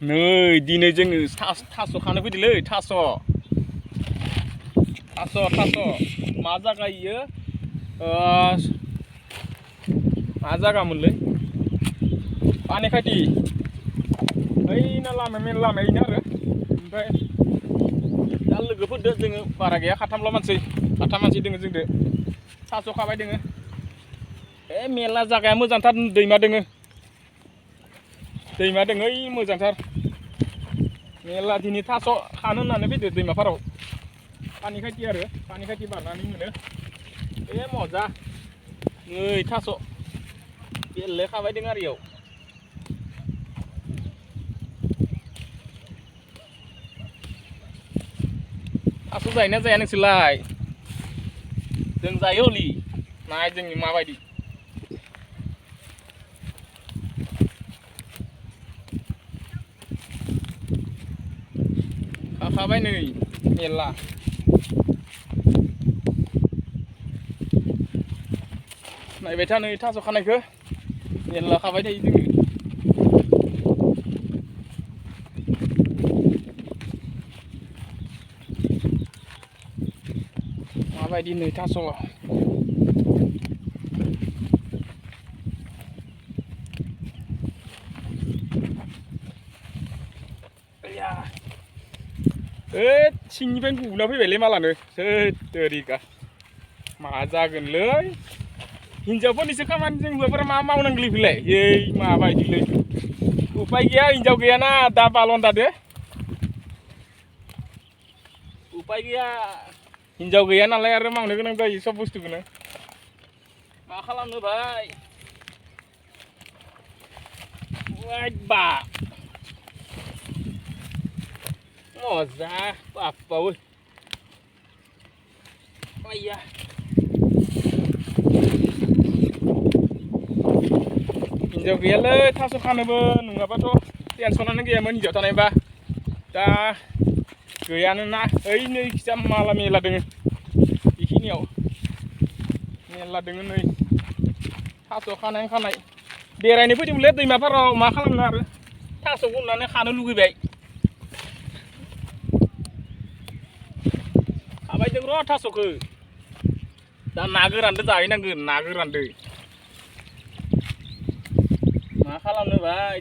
नै दिनै जोङो थास' खानो फैदोंलै थास' मा जागा इयो मा जागामोनलै पानि खायथि ओइना लामाया मेन लामायैनो आरो ओमफ्राय दा लोगोफोरदो जोङो बारा गैया साथाम मानसि दोङो जोंदो थास' खाबाय दोङो मेला जागाया मोजांथार दैमा दोङो ओइ मोजांथार मेला दिनै थास' खानो होननानै फैदो दैमाफोराव पानि खायथि बारनानै मोनो मजा नै थास' बेले खाबाय दों आरो इयाव थास' जायोना जाया नोंसोरलाय जों जायो हलि नाय जोंनि माबायदि खाबाय नै मेला नायबाय था नै थास' खानायखौ मेला खाबाय थायो जोङो माबायदि नै थास' सिंनिफ्रायनो गुना फैबायलै मालानो सोरिका मा जागोनलै हिनजावफोरनिसो खामानि जों हौवाफोरा मा मावनांगौलै फैलाय माबायदिलै उपाय गैया हिनजाव गैयाना दा बालन्दादो उपाय गैया हिनजाव गैया नालाय आरो मावनो गोनां जायो सब बुस्थुखौनो मा खालामनो भाई बा मजा बापावो आया हिनजाव गैयालै थास' खानोबो नङाबाथ' टेनसनानो गैयामोन हिनजाव थानायबा दा गैयानो ना ओइ नै खिजा माला मेला दोङो बेखिनियाव मेला दोङो नै थास' खानाय बेरायनो फैदोंमोनलै दैमाफोराव मा खालामनो आरो थास' गुरनानै खानो लुगैबाय खाबाय जों र' थास'खौ दा ना गोरानदो जाहैनांगोन ना गोरानदो मा खालामनो भाई